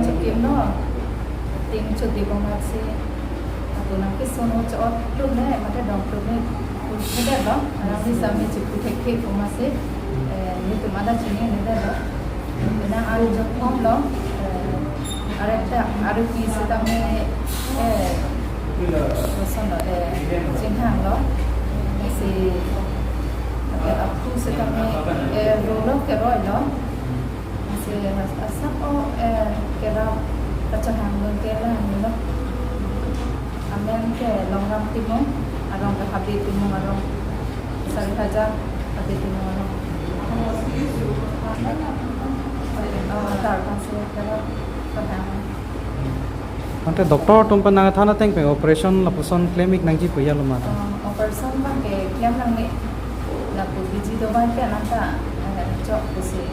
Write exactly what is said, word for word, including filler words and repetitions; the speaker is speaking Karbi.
Chikim no, ting chot di bom amatsi, ako nangkesono chot tum ne, mate dong tum ne, pu thedet lo, alang ni sami chipu thekthe pu amatsi, eh, netum ada chini nedet lo. Penang an jok bom lo, eh, arep ta, arep pi setame, eh, koson lo, eh, chinghang lo. Si, eh, aphu setame, eh, rolo keroi lo. Si, asap o, eh, kerap kachahang lo, kelang lo. Amen ke Longram Timung, arong ke Habe Timung arong. Sari Hajar Habe Timung arong. Ah, dar pasi kerap kachahang. Ante doctor atum pen nangthan ateng pen operation lapuson claim ik nangji pu ya lo ma? Ah, operation abang ke claim nangne. Lapu biji do abang ke nangta, eh, chok pusi.